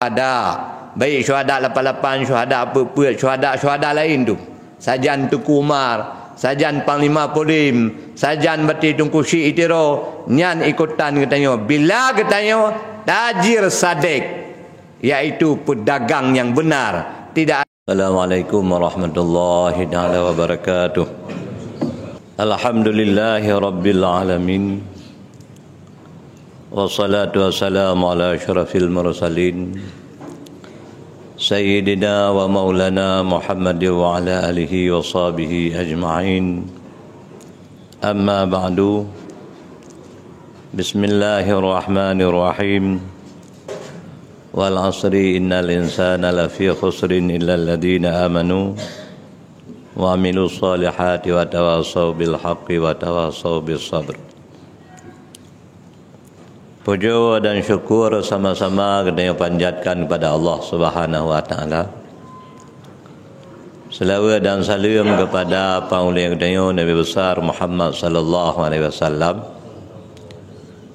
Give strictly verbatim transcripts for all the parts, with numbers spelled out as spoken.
Syuhada, baik syuhada lapan lapan, syuhada peuet-peuet, syuhada-syuhada laén tu. Sajan Teuku Umar, sajan Panglima Polim, sajan Batèe Teungku Chik di Tiro, nyan ikutan geutanyoe. Bila geutanyoe tajir sadek, yaitu pedagang yang benar, tidak. Assalamualaikum warahmatullahi taala wabarakatuh. Alhamdulillahirabbil alamin. Wassalatu wassalamu ala asyrafil mursalin, Sayyidina wa Maulana Muhammad wa ala alihi wa sahbihi ajma'in. Amma ba'du. Bismillahirrahmanirrahim. Wal asri innal insana lafi khusrin illa alladhina amanu wa amilus salihati wa tawasau bil haqqi wa tawasau bis sabr. Pujoe dan syukur sama-sama geutanyoe panjatkan kepada Allah Subhanahu wa Taala. Seulaweuet dan saleuem kepada panghulèe geutanyoe Nabi Besar Muhammad sallallahu alaihi wasallam,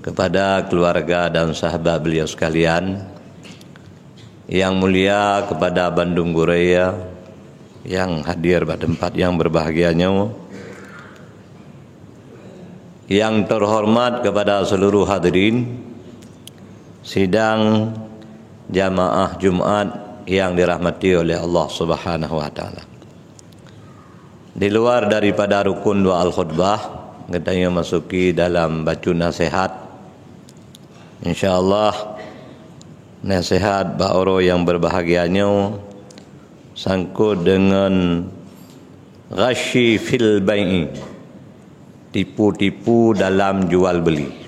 kepada keluarga dan sahabat beliau sekalian, yang mulia kepada bandum gurèe nyang hadir bak teumpat nyang berbahagia nyoe, yang terhormat kepada seluruh hadirin sidang jamaah Jumat yang dirahmati oleh Allah Subhanahu wa Taala. Di luar daripada rukun dua al-khutbah, geutanyoe masuki dalam bacut naseuhat. Insya Allah, naseuhat bak uroe nyang berbahagia nyoe sangkot deungon ghasyi fil bai'i, tipu-tipu dalam jual beli.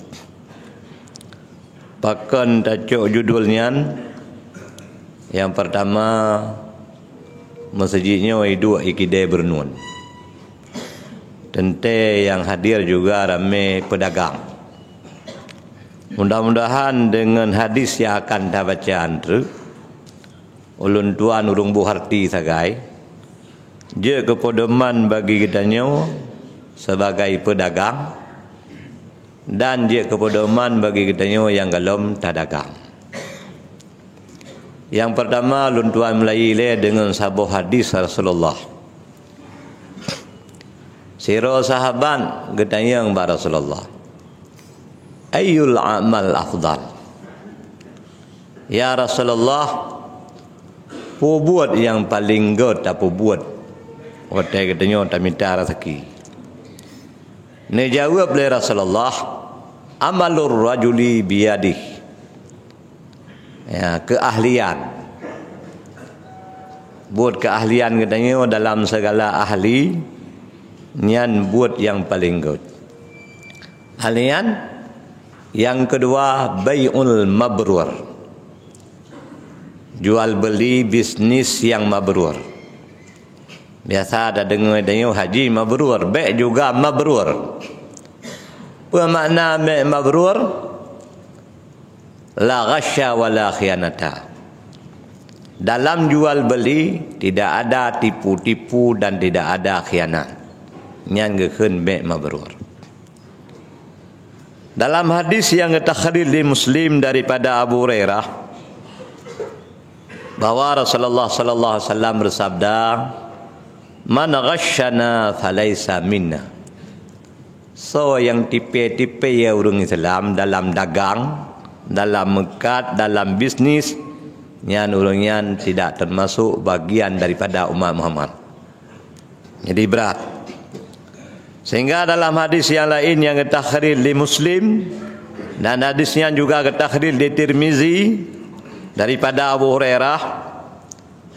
Pakon tacok judul nyan? Nyang pertama, meuseujid nyoe iduek i kidée Beureunon. Teuntée nyang hadir juga ramé peudagang. Mudah-mudahan deungon hadis nyang akan tabaca treuk, ulôn tuan ureuëng buharti sagai, jeuet keu peudoman bagi geutanyoe sibagai peudagang, dan jeuet keu peudoman bagi geutanyoe nyang gohlom tadagang. Nyang peurtama, lôn tuan meulayeue lé deungon saboh hadis Rasulullah. Sidroe sahabat geutanyong bak Rasulullah, "Ayyul a'mal afdal?" Ya Rasulullah, peue buet nyang paleng gét tapeubuet watée geutanyoe tamita raseuki? Neujaweueb lé Rasulullah, "Amalur rajuli biyadih." Ya, keuahlian. Buet keuahlian geutanyoe dalam segala ahli, nyan buet nyang paleng gét. Ahlian nyang keudua, bai'ul mabrur. Jual beli bisnis nyang mabrur. Biasa tadeungoe-deungoe haji mabrur, bék juga mabrur. Peue makna bék mabrur? La ghasya wa la khianata. Dalam jual beli tidak ada tipu-tipu dan tidak ada khianat. Nyan geukheun bék mabrur. Dalam hadis nyang geutakhrij lé Muslim daripada Abu Hurairah, bahwa Rasulullah sallallahu alaihi wasallam bersabda, "Man ghasyana falaisa minna." Soe nyang tipée-tipée ureuëng Islam dalam dagang, dalam meukat, dalam bisnis, nyan ureuëng nyan tidak termasuk bagian daripada umat Muhammad. Jadi brat. Sehingga dalam hadis nyang laén nyang geutakhrij lé Muslim, dan hadis nyan juga geutakhrij lé Tirmizi daripada Abu Hurairah,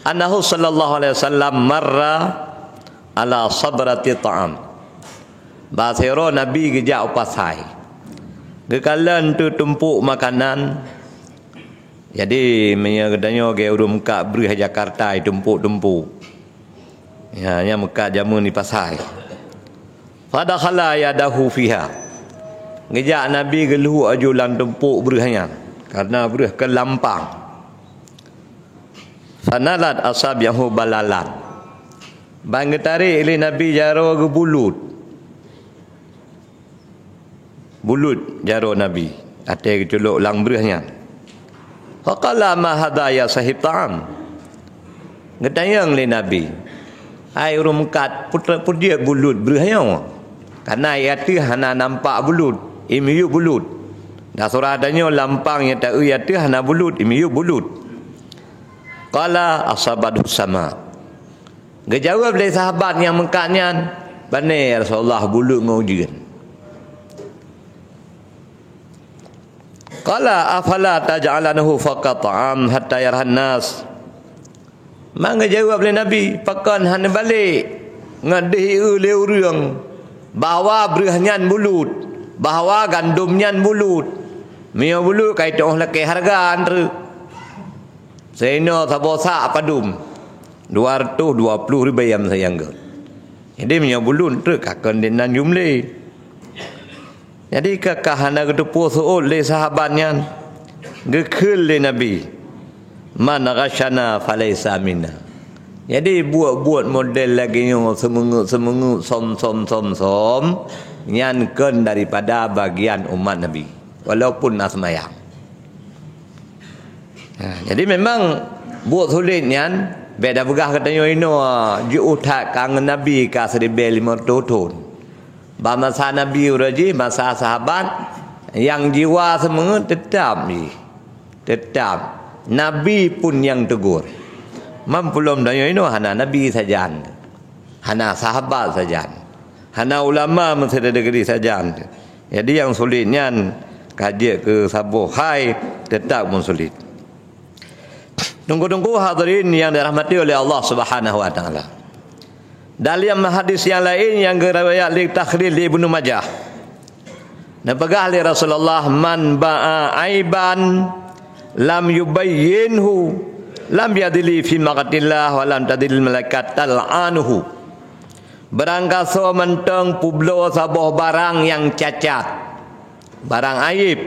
annahu sallallahu alaihi wasallam marra ala sabrati ta'am. Bah sidroe Nabi geujak u pasai. Geukalon teutumpok makanan. Jadi meunyoe geutanyoe gét ureuëng meukat breueh Jakarta, itumpok-tumpok. Ya, nyang meukat jameun di pasai. Fadakhala yadahu fiha. Geujak Nabi geulhok aju lam tumpok breueh nyan, karena breueh keu lampang. Fanalat asabi'ahu balalan. Ban geutarek lé Nabi jaroe geuh bulut. Bulut jaroe Nabi, até geuculok lam breueh nyan. Faqala, "Ma hadha ya sahib ta'am?" Geutanyong lé Nabi, "Hai ureuëng meukat, peue-, peue jeuet bulut breueh nyoe? Kareuna i ateueh hana nampak bulut, i miyueb bulut. Dan surah tanyoe lampang nyang ta-eu i ateueh hana bulut, i miyueb bulut." Qala, "Asabathu sama." Geujaweueb lé sahabat nyang meukat nyan, "Pane ya Rasulullah, bulut ngon ujeuen." Qala, "Afala taj'alunahu fawqa ta'am hatta yarahan nas?" Maka geujaweueb lé Nabi, "Pakon hana balek ngon deuh i-eu lé ureuëng bahwa breueh nyan bulut, bahwa gandom nyan bulut? Meunyoe bulut, ka jiteuôh lakée hareuga treuk." Seuinoe saboh sak padum, dua ratus dua puluh ribèe masa nyang gèt. Jadi, meunyoe bulut treuk ka keuneuk nan jumlé. Jadi, ka, ka hana geuteupeue seuôt lé sahabat nyan, geukheun lé Nabi, "Man ghashana falaisa minna." Jadi, buet-buet model lagée nyoe, seumeungeut-seumeungeut, som-som, som-som, nyan kon daripada bagian umat Nabi, walaupun na seumayang. Ha, jadi memang buet sulet nyan, bèk tapeugah geutanyoe inoe jiôh that ka ngon Nabi ka siribèe limong reutôh thon. Bak masa Nabi uroe jih, masa sahabat, nyang jiwa seumeungeut teutap jih. Teutap. Nabi pun nyang teugor. Meupeulom tanyoe inoe hana Nabi sajan. Hana sahabat sajan. Hana ulama meusidang deugri sajan. Jadi nyang sulet nyan ka jeuet keu saboh hai teutap meusulet. Teungku-teungku hadirin nyang dirahmati oleh Allah Subhanahu wa Taala. Dalam hadis nyang laén nyang geuriwayat lé takhrijih lé Ibnu Majah, neupeugah lé Rasulullah, "Man ba'a aiban lam yubayyinhu, lam yadhli fi maqatillah wa lam tadhlil malaikat tal'anuhu." Barangkasoe mantong peubloe saboh barang nyang cacat, barang aib,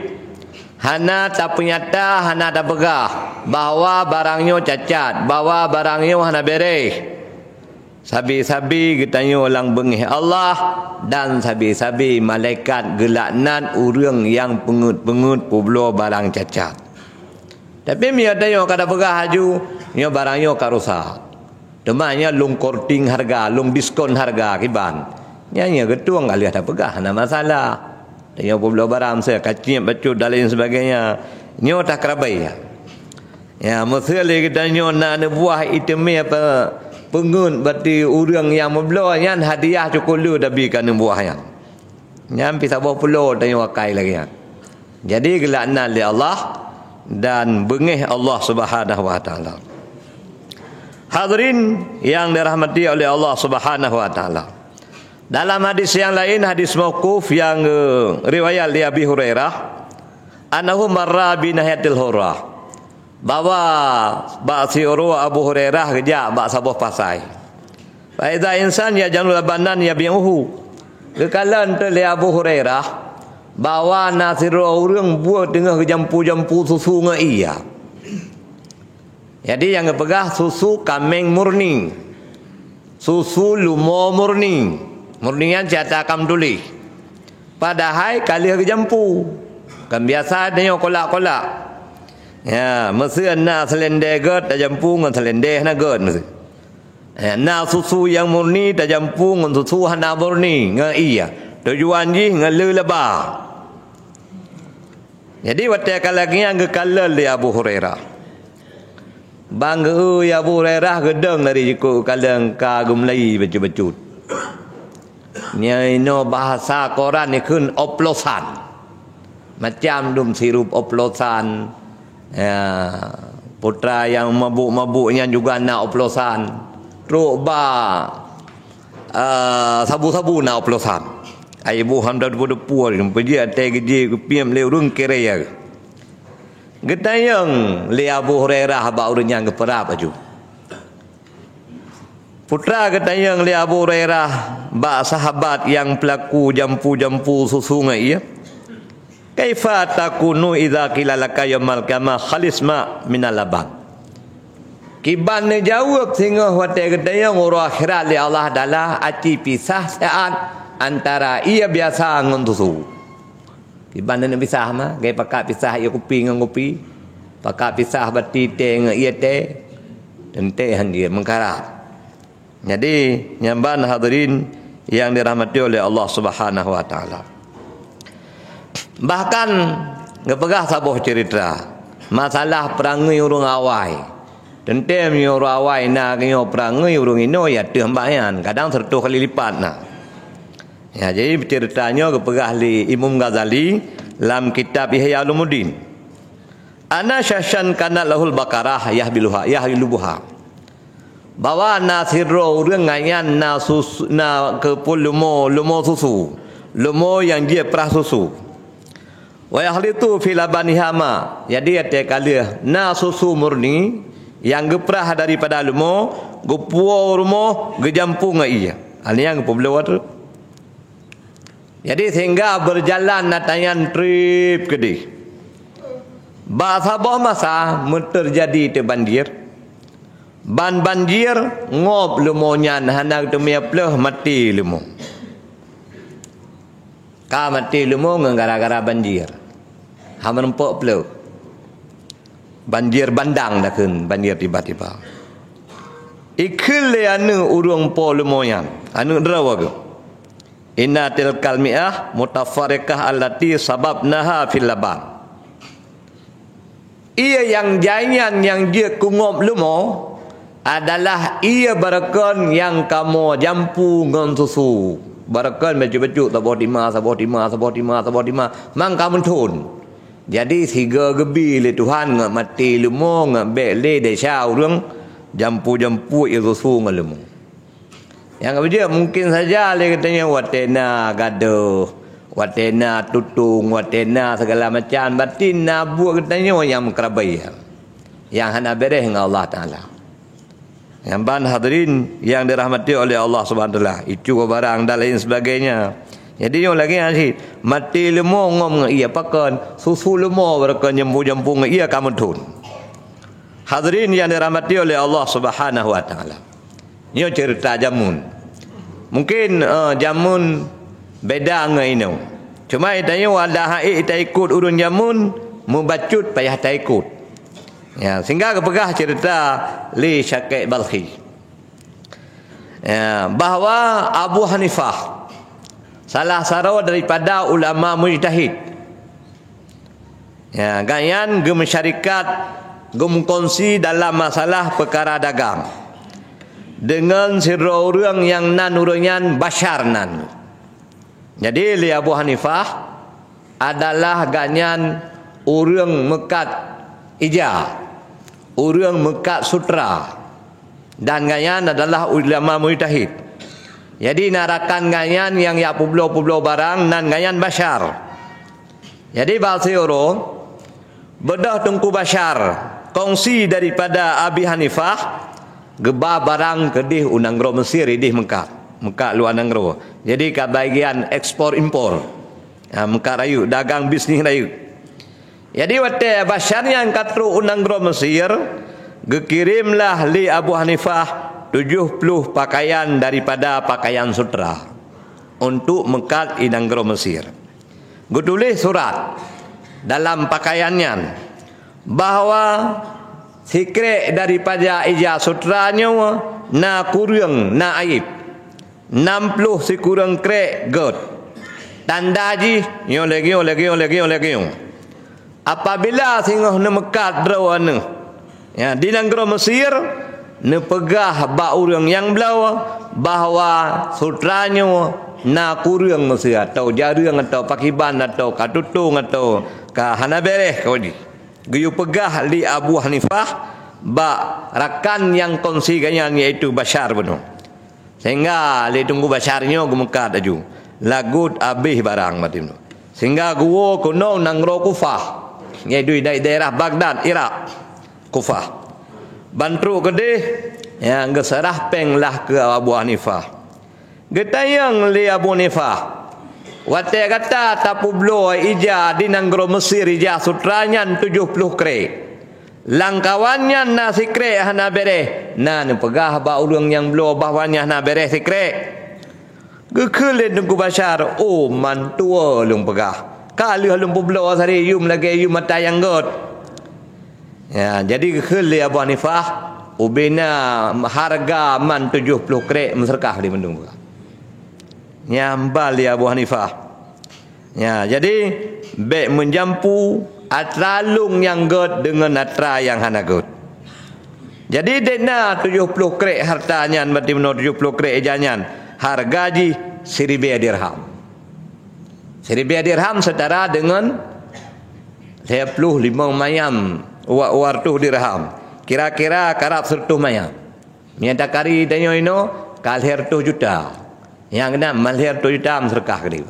hana tapeunyata, hana tapeugah bahwa barang nyoe cacat, bahwa barang nyoe hana beureh. Sabe-sabe geutanyoe lam beungéh Allah, dan sabe-sabe malaikat geulaknat ureuëng nyang peungeuet-peungeuet peubloe barang cacat. Tapi meunyoe tanyoe ka tapeugah laju, nyoe barang nyoe ka rusak. Teuma nyan lôn korting hareuga, lôn diskon hareuga kiban. Nyan, nyan geutueng ka lheueh tapeugah, hana masalah. Tanyoe peubloe barang, miseu kacieb bacut dan lain sebagainya. Nyoe takeurabai. Ya, miseu lé geutanyoe na aneuk buah iteumé apa peungeuet bak ureuëng nyang meubloe nyan, hadiah cukôp le tabi keu aneuk buah nyan. Nyan pih saboh pulo tanyoe akai lagée nyan. Jadi geulaknat lé Allah dan beungéh Allah Subhanahu wa Taala. Hadirin yang dirahmati oleh Allah Subhanahu wa Taala. Dalam hadis yang lain, hadis mauquf yang, eh, riwayat lé Abi Hurairah, annahu marra bi nahiyatil hurrah, bahwa bak siuroe Abu Hurairah geujak bak saboh pasai. Fa idza insan yaj'alu labanan yabi'uhu. Geukalon teuk lé Abu Hurairah bahwa na sidroe ureuëng buet teungoh geujampu-jampu susu ngon ie. Jadi nyang geupeugah susu kaméng murni. Susu lumo murni. Murni nyan cit ata ka meutuléh. Padahai ka lheueh geujampu. Kan biasa tanyoe kolak-kolak. Ya, miseu na seulendé gét tajampu ngon seulendé hana gét miseu. Eh, na susu nyang murni tajampu ngon susu hana murni, ngon ie. Tujuan jih ngon le laba. Jadi watée ka lagée nyan geukalon lé Abu Hurairah. Ban geu-eu Abu Hurairah geudong dari jikuk kalon ka geumeulayi bacut-bacut. Nyan inoe bahasa Quran ikheun oplosan. Macam dum sirup oplosan. Ya, putra nyang mabuk-mabuk nyan juga na oplosan. Trok ba, ah, sabu-sabu na oplosan. Ai boh hana depu-depu, peujeuet até geujie geupiep lé ureuëng kiraya. Geutanyong lé Abu Hurairah bak ureuëng nyang geupeurab laju. Putra geutanyong lé Abu Hurairah bak sahabat nyang peulaku jampu-jampu susu ngon ie, "Kaifa takunu idza qila laka yaumal qiyamah khalis ma minal laban?" Kiban neujaweueb singoh watée geutanyong uroe akhirat lé Allah Taala, aci pisah saát antara ie biasa ngon susu. Kiban neuk pisah ma, gai pakat pisah ie kupi ngon kupi. Pakat pisah bati tée ngon ié tée, teuntée han jeuet meukarat. Jadi, nyan ban hadirin yang dirahmati oleh Allah Subhanahu wa Taala. Bahkan geupeugah saboh ceurita masalah peurangui ureuëng awai. Teuntée meunyoe ureuëng awai na nyoe peurangui ureuëng inoe ya teuh mbak nyan, kadang seratus kali lipat na. Ya, jadi ceurita nyoe geupeugah lé Imam Ghazali lam kitab Ihya Ulumuddin. Ana syahsyan kanat lahul bakarah yahbiluha, yahlubuha. Bahwa na sidroe ureuëng nyan na sus-, na keupeue leumo, leumo susu. Leumo nyang jeuet prah susu. Wa yakhlitu fi labaniha ma. Jadi, até ka lheueh na susu murni nyang geuprah daripada leumo, geupuwoe rumoh, geujampu ngon ié. Hal nyang geupeubloe tu. Jadi, sehingga berjalan ata nyan treb keudeh. Bak saboh masa, meuteujadi teuh banjir. Ban banjir, ngop leumo nyan hana geuteumé pleueh, maté leumo. Ka maté leumo ngon gara-gara banjir. Hana meurumpok pleueh. Banjir bandang dakheun, banjir tiba-tiba. Ikheun lé aneuëk ureuëng po leumo nyan, aneuëk droe geuh. Inna tilkal mi'ah mutafarriqah allati sababnaha fil laban. Ié nyang jai nyan nyang jeuet keu ngop leumo adalah ié barokon nyang kamoe jampu ngon susu. Barokon bacut-bacut, saboh tima, saboh tima, saboh tima, saboh tima, mang ka meuthon. Jadi, sigoe geubi lé Tuhan ngon maté leumo, ngon bék lé desya ureuëng jampu-jampu ié susu ngon leumo. Nyang ka beujeuet mungken saja lé geutanyoe watée na gadôh, watée na tutong, watée na segala macam, berarti na buet geutanyoe nyang meukeurabaian, nyang hana beureh ngon Allah Taala. Nyang ban hadirin yang dirahmati oleh Allah Subhanahu Wa Taala, itu barang dan lain sebagainya. Jadi, nyoe lagée nyan cit, maté leumo ngom ngon ié pakon, susu leumo barokon jampu-jampu ngon ié ka meuthon. Hadirin yang dirahmati oleh Allah Subhanahu Wa Taala. Nyoe ceurita jameun. Mungken, eh, jameun beda ngon inoe. Cuma tanyoe adak hana taikot ureuëng jameun, meubacut payah taikot. Ya, sehingga geupeugah ceurita lé Syakik Balkhi. Ya, bahwa Abu Hanifah salah saroe daripada ulama mujtahid. Ya, gobnyan geumeusyarikat, geumeukonsi dalam masalah peukara dagang deungon sidroe ureuëng nyang nan ureuëng nyan Basyar nan. Jadi, lé Abu Hanifah adalah gobnyan ureuëng meukat ija, ureuëng meukat sutra, dan gobnyan adalah ulama mujtahid. Jadi, na rakan gobnyan nyang jak peubloe-peubloe barang, nan gobnyan Basyar. Jadi, bak siuroe, beudôh Teungku Basyar, kongsi daripada Abi Hanifah, geuba barang keudeh u nanggroe Mesir, ideh meukat, meukat luwa nanggroe. Jadi, ka bagian ekspor impor. Ha, meukat rayeuk, dagang bisnis rayeuk. Jadi, watée Basyar nyan ka trok u nanggroe Mesir, geukirém lah lé Abu Hanifah tujoh ploh pakaian daripada pakaian sutra untuk meukat i nanggroe Mesir. Geutuléh surat dalam pakaian nyan bahwa sikrék daripada ija sutra nyoe na kureueng, na aéb. Nam ploh sikureueng krék gét. Tanda jih nyoe lagée nyoe, lagée nyoe, lagée nyoe, lagée nyoe. Apabila singoh neumeukat droe neuh, ya, di nanggroe Mesir, neupeugah bak ureuëng nyang bloe bahwa sutra nyoe na kureueng Mesir, atau jareueng, atau pakiban, atau ka tutong, atau ka hana beureh keu jih. Geuyue peugah lé Abu Hanifah bak rakan nyang kongsi gobnyan, yaitu Basyar bunoe. Sehingga lé Teungku Basyar nyoe geumeukat laju, lagut abéh barang maté nyoe. Sehingga geuwoe keunoe nanggroe Kufah, yaitu di daerah Baghdad, Irak, Kufah. Ban trok keudeh, ya, geuseurah péng lah keu Abu Hanifah. Geutanyong lé Abu Hanifah, "Watée gata tapeubloe ija di nanggroe Mesir, ija sutra nyan tujoh ploh krék, lamkawan nyan na sikrék hana beureh, na neupeugah bak ureuëng nyang bloe bahwa nyan hana beureh sikrék?" Geukheun lé Teungku Basyar, "Oh, mantua lôn peugah. Ka lheueh lôn peubloe sabe yum lagée yum ata nyang gét." Ya, jadi geukheun lé Abu Hanifah, ubena hareuga man tujoh ploh krek meuseudeukah lé mandum. Nyan ban lé Abu Hanifah. Ya, jadi bék meujampu atra lôn nyang gét deungon atra nyang hana gét. Jadi dek na tujoh ploh krek harta nyan, berarti meunoe tujoh ploh krek ija nyan, hareuga jih siribée dirham. Siribée dirham setara deungon lhée ploh limong mayam wa-, wa reutôh dirham. Kira-kira karab sireutôh mayam. Meunyo takari tanyoe inoe ka lhée reutôh juta. Nyang keunan man lhée reutôh juta meuseudeukah keudéh.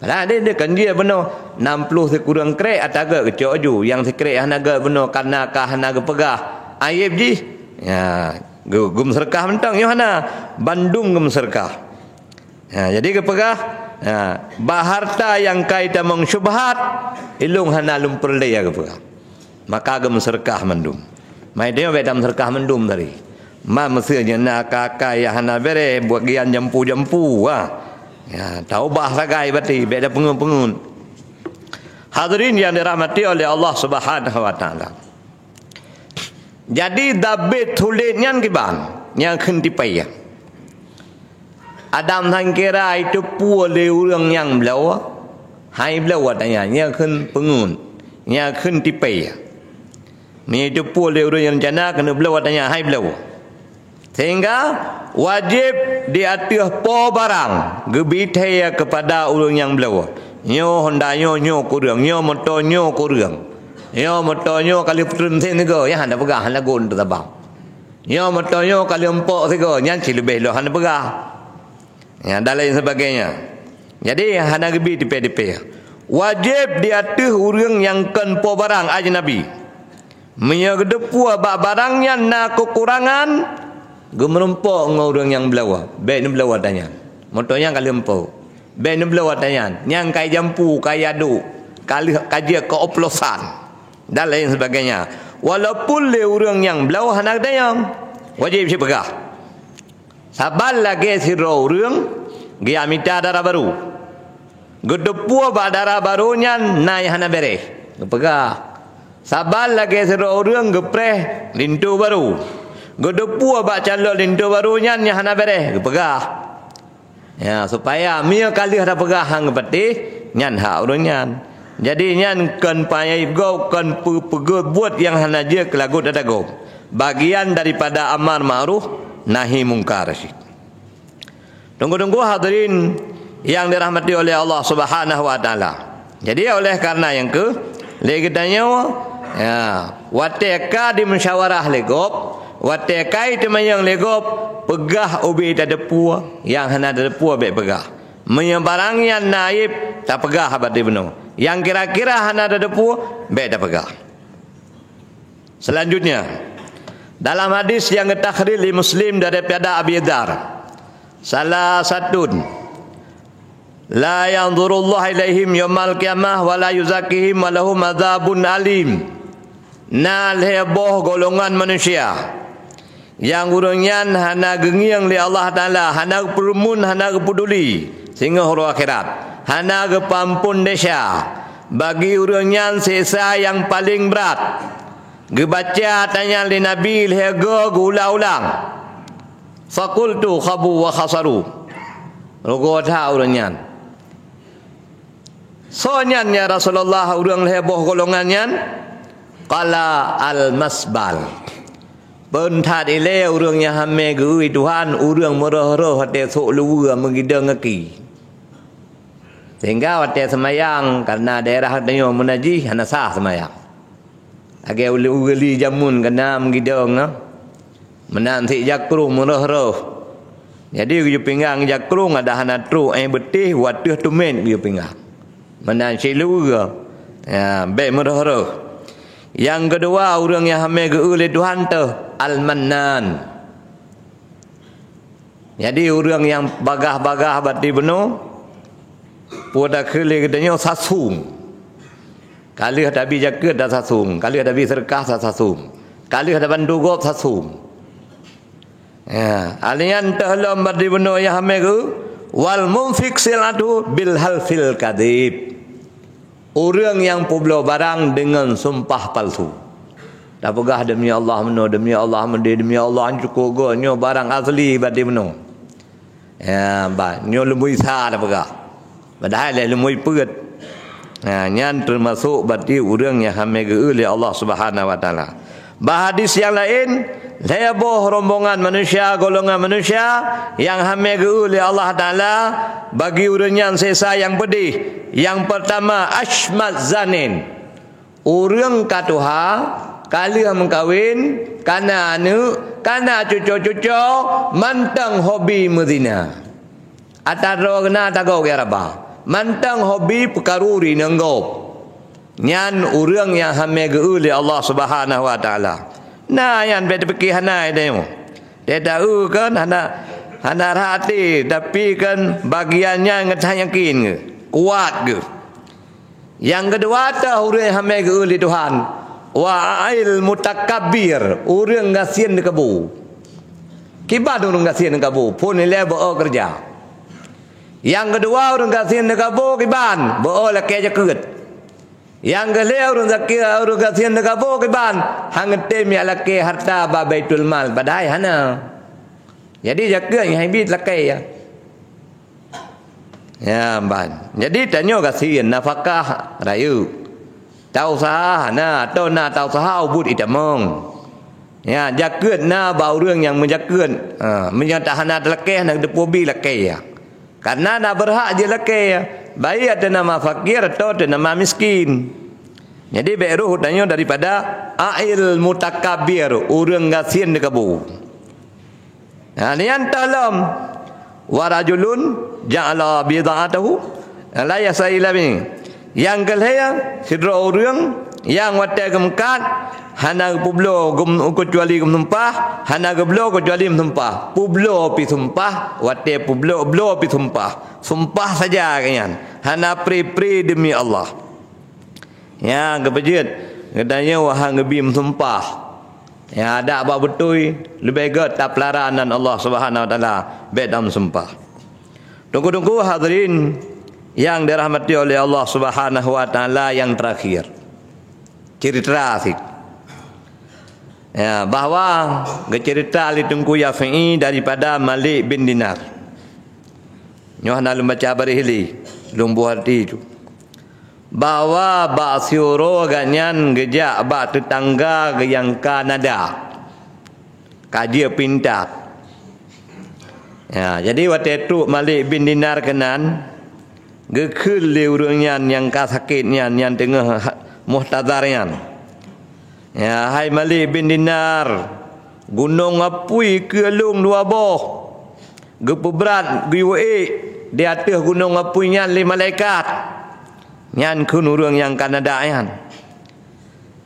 Padahai deh, deh kan jeuet bunoe, nam ploh sikureueng krek ata gét geucok ju, nyang sikrek hana gét bunoe kareuna ka hana geupeugah aéb jih. Ya, geu-, geumeuseudeukah mantong, nyoe hana, bandum geumeuseudeukah. Ha, jadi geupeugah, ha, bak harta nyang kai tamong syubhat, ilôn hana lôn peureulée geupeugah. Maka geumeuseudeukah mandum. Mai tanyoe bék tameuseudeukah mandum tadi. Ma meuseu nyan na akai-akai nyang hana béreh, bagian jampu-jampu, ha. Ya, taubah sagai bati, bék tapeungeut-peungeut. Hadirin yang dirahmati oleh Allah Subhanahu wa Taala. Jadi, David Hulet nyan kiban, nyang kheun tipée. Adam sangkira iteupeue lé ureuëng nyang bloe, hai bloe watée nyan, nyang kheun peungeut, nyang kheun tipée. Meunyoe iteupeue lé ureuëng nyang reuncana keuneuk bloe watée nyan, hai bloe. Sehingga wajéb di ateueh po barang geubri thée keupada ureuëng nyang bloe. Nyoe honda nyoe, nyoe keu ureuëng, nyoe moto nyoe keu ureuëng. Nyoe moto nyoe ka lheueh peutreun sen sigoe, nyan hana peugah, hana gon teutabang. Nyoe moto nyoe ka lheueh empok sigoe, nyan sileubeh lom hana peugah. Ya, dan lain sebagainya. Jadi, hana geubri tipée-tipée. Wajéb di ateueh ureuëng nyang kon po barang ajnabi. Meunyoe geuteupeue bak barang nyan na keukurangan, geumeurumpok ngon ureuëng nyang bloe, bék neubloe watée nyan. Moto nyan ka lheueh empok, bék neubloe watée nyan. Nyang kai jampu, kai aduk, ka lheueh ka jeuet keu oplosan, dan lain sebagainya. Walaupun lé ureuëng nyang bloe hana geutanyong, wajéb cit peugah. Saban lagée sidroe ureuëng geujak mita dara barô. Geuteupeue bak dara barô nyan na nyang hana béreh, geupeugah. Saban lagée sidroe ureuëng geupreh linto barô. Geuteupeue bak calon linto barô nyan nyang hana béreh, geupeugah. Ya, supaya meunyoe ka lheueh tapeugah han geupatéh, nyan hak ureuëng nyan. Jadi, nyan kon panyayib gob, kon peu-, peugét buet nyang hana jeuet keu lagot ata gob. Bagian daripada amar ma'ruf nahi mungkar cit. Tunggu-tunggu hadirin yang dirahmati oleh Allah Subhanahu wa Taala. Jadi, oleh karena nyang keu lé geutanyoe, ya, watée ka dimusyawarah lé gob, watée ka iteumanyong lé gob, peugah ubé tateupeue, nyang hana tateupeue bék peugah. Meunyoe barang nyan na aéb, tapeugah bak bunoe. Nyang kira-kira hana tateupeue, bék tapeugah. Selanjutnya, dalam hadis nyang geutakhrij lé Muslim daripada Abi Dzar, salah satun, "La yanzurullahu ilaihim yaumal qiyamah wa la yuzakkihim wa lahum adzabun alim." Na lhée boh golongan manusia nyang ureuëng nyan hana geungieng lé Allah Taala, hana geupeureumeun, hana geupeuduli singoh uroe akhirat, hana geupeuamphon desya. Bagi ureuëng nyan seksa nyang paleng brat. Geubaca ata nyan lé Nabi lhée goe geuulang-ulang. Faqultu khabu wa khasaru. Rugoe that ureuëng nyan. Soe nyan, ya Rasulullah, ureuëng lhée boh golongan nyan? Qala al-masbal. Peue that ilée ureuëng nyang hamé geu-eu Tuhan, ureuëng meurôh-rôh watée sôk luweue meugidong gaki. Sehingga watée seumayang, karena daerah tanyoe meunajih, hana sah seumayang. Lagée uli-, uli jameun keunan meugidong, meunan sit jakrong meurôh-rôh. Jadi, geuyue pinggang jakrong adak hana trok éh beutéh, u ateueh teumét geuyue pinggang. Meunan sit luweue, ya, bék meurôh-rôh. Nyang keudua, ureuëng nyang hamé geu-eu lé Tuhan teuh, Al-Mannan. Jadi, ureuëng nyang bagah-bagah bak bunoe, peue takheun lé geutanyoe, sasung. Ka lheueh tabi zakeuet tasasung, ka lheueh tabi seudeukah tasasung, ka lheueh tabantu gob sasung. Ya, alian teuh lom bak bunoe nyang hamé geu, wal munfiq sil'atuhu bil halfil kadzib. Ureuëng nyang peubloe barang deungon sumpah palsu. Tapeugah demi Allah meunoe, demi Allah meudeh, demi Allah cukôp gét, nyoe barang asli bati meunoe. Ya, bah, nyoe lumboi sa tapeugah. Padahai lé lumboi peuet. Nah, nyan teumasok bati ureuëng nyang hamé geu lé Allah Subhanahu wa Taala. Bak hadis nyang laén, lhée boh rombongan manusia, golongan manusia nyang hamé geu lé Allah Taala, bagi ureuëng nyan sesa nyang peudeh. Nyang peurtama, asymat zanin. Ureuëng ka tuha, ka lheueh meukawen, ka na aneuëk, ka na cuco-cuco, mantong hobi meuzina. Ata droe na tagoe gaya raba. Mantong hobi peukaru rineueng gob. Nyan ureuëng nyang hamé geu lé Allah Subhanahu wa Taala. Na nyan bék teupike hana tanyoe. Teuta eu kan hana, hana rhah até, tapi kan bagian nyan geutanyoe yakin geuh, kuat geuh. Nyang keudua teuh ureuëng hamé geu lé Tuhan, wa ail mutakabbir, ureuëng gasien dikeubô. Kiban ureuëng gasien dikeubô, phon ilée beu keureuja. Nyang keudua ureuëng gasien dikeubô kiban, beu lakée jakeuet. Nyang keulhée ureuëng zakeuet, ureuëng gasien dikeubô kiban, hana tem jak lakée harta bak Baitul Mal, padahai hana. Jadi jakeuet nyang hibit lakée ya. Ya, ban. Jadi tanyoe gasien nafakah rayeuk. Tausaha hana, atau na tausaha ubit itamong. Ya, jakeuet na bak ureuëng nyang meujakeuet. Ha, meunyoe tak hana talakée na teupubi lakée ya. Karena na beurhak jih lakée ya. Baik atau nama fakir atau atau nama miskin. Jadi bék roh tanyoe daripada ail mutakabbir, ureuëng gasien dikeubô. Nah, nyan teuh lom. Wa rajulun ja'ala bidha'atahu la yasai labi. Nyang keulhée, sidroe ureuëng nyang watée geumeukat hana geupubloe gum-, keucuali geumeusumpah, hana geubloe keucuali meusumpah. Publoe pi sumpah, watée publoe, bloe pi sumpah. Sumpah saja geuh nyan, hana pri-pri demi Allah. Nyang geupeujeuet, geutanyoe wahai geubi meusumpah. Nyang adak bak beutôi, leubeh gét tapeulara nan Allah Subhanahu wa Taala, bék tameusumpah. Teungku-teungku hadirin nyang dirahmati oleh Allah Subhanahu wa Taala, nyang teurakhir. Cerita asik. Ya, bahwa geucerita lé Teungku Yafi'i daripada Malik bin Dinar. Nyoe hana lôn baca bareh lé, lôn buet hati tu. Bahwa bak siuroe gobnyan geujak bak teutangga geuh nyang ka nada, ka jeuet pinta. Ya, jadi watée trok Malik bin Dinar keunan, geukheun lé ureuëng nyan nyang ka sakét nyan, nyang teungoh ha-, muhtadhar nyan. Ya, hai Malik bin Dinar, gunong apui keu lôn dua boh. Geupeubrat geuyue ék di ateueh gunong apui nyan lé malaikat. Nyan kheun ureuëng nyang ka nada nyan.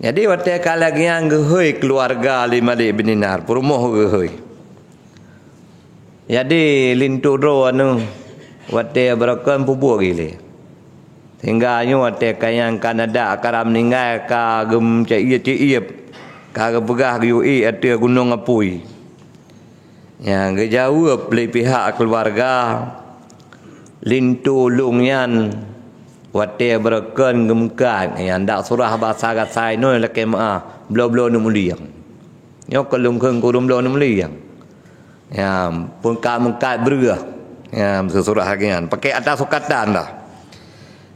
Jadi watée ka lagée nyan geuhôi keuluwarga lé Malik bin Dinar, peurumoh geuhôi. Jadi linto droe aneuëk watée beureukan peubuet gilée. Sehingga nyoe watée ka nyang ka nada ka meuninggai ka geumeucaieb-caieb, ka geupeugah geuyue ék ateueh gunong apui. Nyang geujaweueb lé pihak keuluwarga, linto lôn nyan watée beureukan geumeukat, nyang dak surah basa gasai noe lakée meuáh, bloe-bloe neumulieng. Nyoe keu lôn kheun kureueng bloe neumulieng. Ya, peungkat-meungkat breueh. Ya, meusurah lagée nyan. Pakai atas sukatan dah.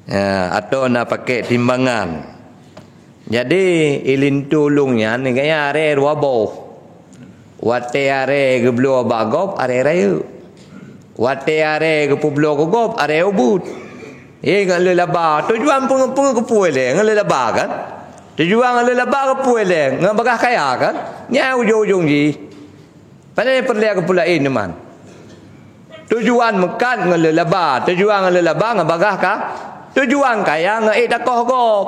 Ya, atau na pakai timbangan. Jadi, i linto lôn nyan, gaya aré dua boh. Watée aré geubloe bak gob, aré rayeuk. Watée aré geupeubloe keu gob, aré ubit. Ingat lé laba, tujuan peue-peue keupeue lé, ngon lé laba kan? Tujuan ngon lé laba keupeue lé, ngon bagah kaya kan? Nyan ujong-ujong jih. Pane peureulée keupeue laén teuma. Tujuan meukat ngon lé laba, tujuan ngon lé laba ngon bagah ka, tujuan kaya ngon ék takoh gob.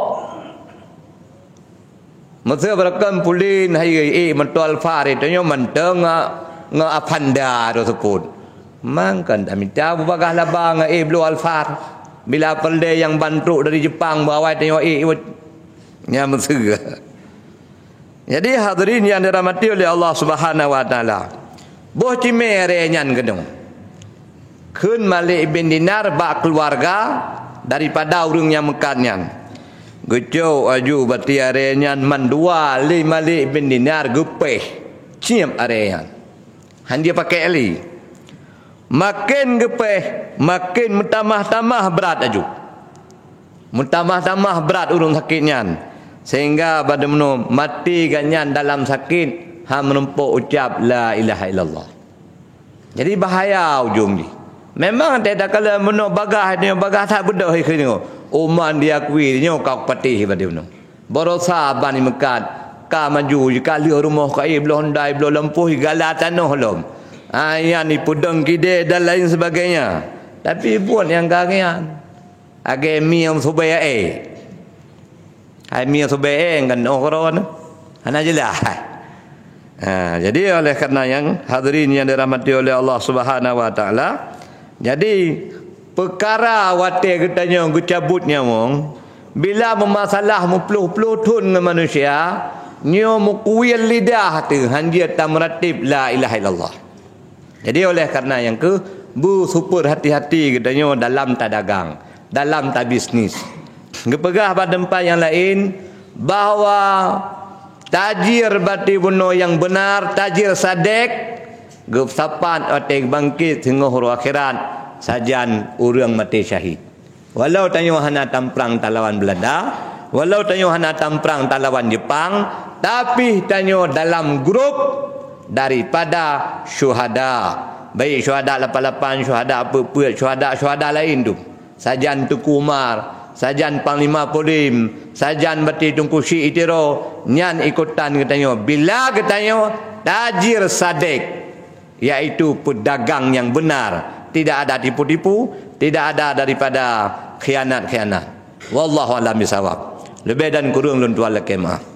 Meuseu beureukan pulen hai ék meutual far tanyoe mantong ngon, ngon Avanda teusebut. Mangkon tamita beubagah laba ngon ék bloe Alphard. Bila peureulée nyang ban trok dari Jepang bak awai tanyoe ék, nyan meuseu. Jadi, hadirin nyang dirahmati oleh Allah Subhanahu wa Taala, boh cimé aré nyan keunoe, kheun Malik bin Dinar bak keuluwarga daripada ureuëng nyang meukat nyan, Geucok aju bati aré nyan mandua lé Malik bin Dinar geupéh. Ciep aré nyan. Hana jipakèk lé. Maken geupéh, maken meutamah-tamah brat aju. Meutamah-tamah brat ureuëng sakét nyan, sehingga bak teumeunoe maté gobnyan dalam sakét, hana meurumpok ucap la ilaha illallah. Jadi bahaya ujong jih. Memang teuh takalon meunoe bagah nyoe bagah that beudôh keu nyoe. Uman diakui nyoe ka patéh bak teumeunoe. Baroesa ban meukat, ka maju, ka lheueh rumoh kayée bloe hondai bloe lampôh gala tanoh lom. Nyan ipeudong kidée dan lain sebagainya. Tapi buet nyang ka ngian. Agée mieng subée aé. Hai mieng subée aé ngon oh keudroe hana jeulaih. Ha, jadi oleh karena nyang hadirin yang dirahmati oleh Allah Subhanahu wa taala, jadi peukara watée geutanyoe geucabut nyawöng, bila meumasalah meuploh-ploh thon ngon manusia, nyoe meukuwil lidah teuh hanjeuet tameuratéb la ilaha illallah. Jadi oleh karena nyang keuh, beusuper hati-hati geutanyoe dalam tadagang, dalam tabisnis. Geupeugah bak teumpat nyang laén bahwa tajir bati bunoe nyang beunar, tajir sadek, geusapat watée bangkét singoh uroe akhirat sajan ureuëng maté syahid. Walau tanyoe hana tamprang talawan Belanda, walau tanyoe hana tamprang talawan Jepang, tapi tanyoe dalam grup daripada syuhada. Baik syuhada lapan lapan, syuhada peuet-peuet, syuhada-syuhada laén tu. Sajan Teuku Umar, sajan Panglima Polim, sajan bati Teungku Syik Itiro, nyan ikutan geutanyoe. Bila geutanyoe tajir sadek, yaitu pedagang yang benar, tidak ada tipu-tipu, tidak ada daripada khianat-khianat. Wallahu a'lam bishawab. Leubeh dan kureueng lôn tuan lakée meu'ah.